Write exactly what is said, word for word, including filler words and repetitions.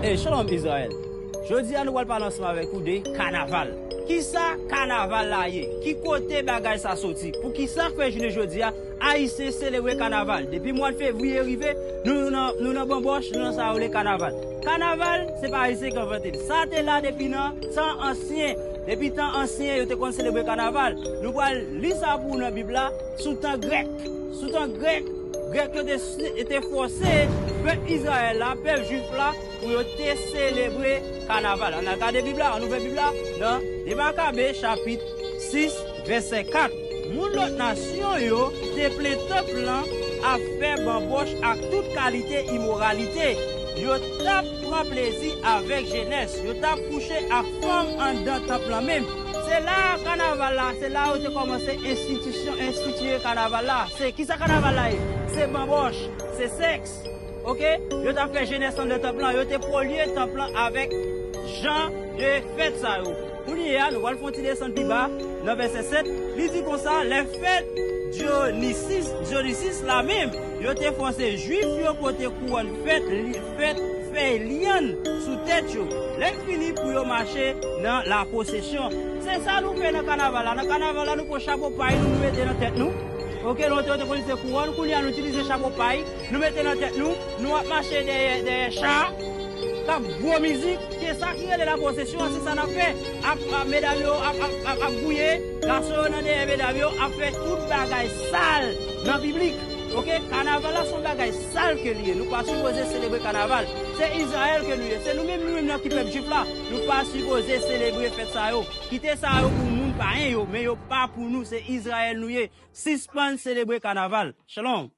Hey, shalom Izrayèl. Jodi a nou pral pale ansanm avèk ou de kanaval. Kisa kanaval la ye? Ki kote bagay sa soti? Poukisa k fè jounen jodi a Ayisyen selebre kanaval? Depi mwa fevriye rive, nou, nou nan, nou nan banbòch, nou nan sa yo rele kanaval. Kanaval, se pa Ayisyen ki envante l. Sa te la depi nan tan ansyen. Depi tan ansyen, yo te konn selebre kanaval. Nou pral li sa pou ou nan Bib la, sou tan grèk. Sou tan grèk, grèk yo te, te fòse pèp Izrayèl la, pèp jwif la, pou yo te selebre kanaval. Ann al gade Bib la, ann ouvè Bib la nan de Makabe, chapit sis, vèsè kat. Moun lòt nasyon yo te plen tanp lan ap fè banbòch ak tout kalite imoralite. Yo t ap pran plezi avèk jenès. Yo t ap kouche ak fanm anndan tanp lan menm. Se la kanaval la, se la yo te kòmanse enstitisyon, enstitiye kanaval la. Se kisa kanaval la ye? Se banbòch, se sèks. Oke? Yo t ap fè jenès anndan tanp lan, yo te polye tanp lan avèk jan de fèt sa yo. Kounye a, nou pral fè yon ti desann pi ba, nan vèsè sèt, li di konsa, lè fèt Dyonisis, Dyonisis la menm, yo te fòse jwif yo pote kouwòn fèt, li, fèt fèy lyann sou tèt yo. Lè l fini pou yo mache nan laposesyon. Se sa nou fè nan kanaval la. Nan kanaval la, nou pran chapo pay nou, nou mete nan tèt nou. Oke, lontan yo te konn itilize kouwòn, kounye a nou itilize chapo pay, nou mete nan tèt nou, nou ap mache dèyè, dèyè cha, k ap gwo mizik, se sa ki rele laposesyon an, se sa n ap fè. Ap, ap, medam yo ap, ap, ap, ap gouye, gason yo nan dèyè medam yo ap fè tout bagay sal nan piblik. Oke, kanaval la se yon bagay sal ke li ye. Nou pa sipoze selebre kanaval. Se Izrayèl ke nou ye. Se nou menm, nou menm nan ki pèp jwif la. Nou pa sipoze selebre fèt sa yo. Kite sa yo pou moun payen yo, men yo pa pou nou. Se Izrayèl nou ye. Sispann selebre kanaval. Shalom.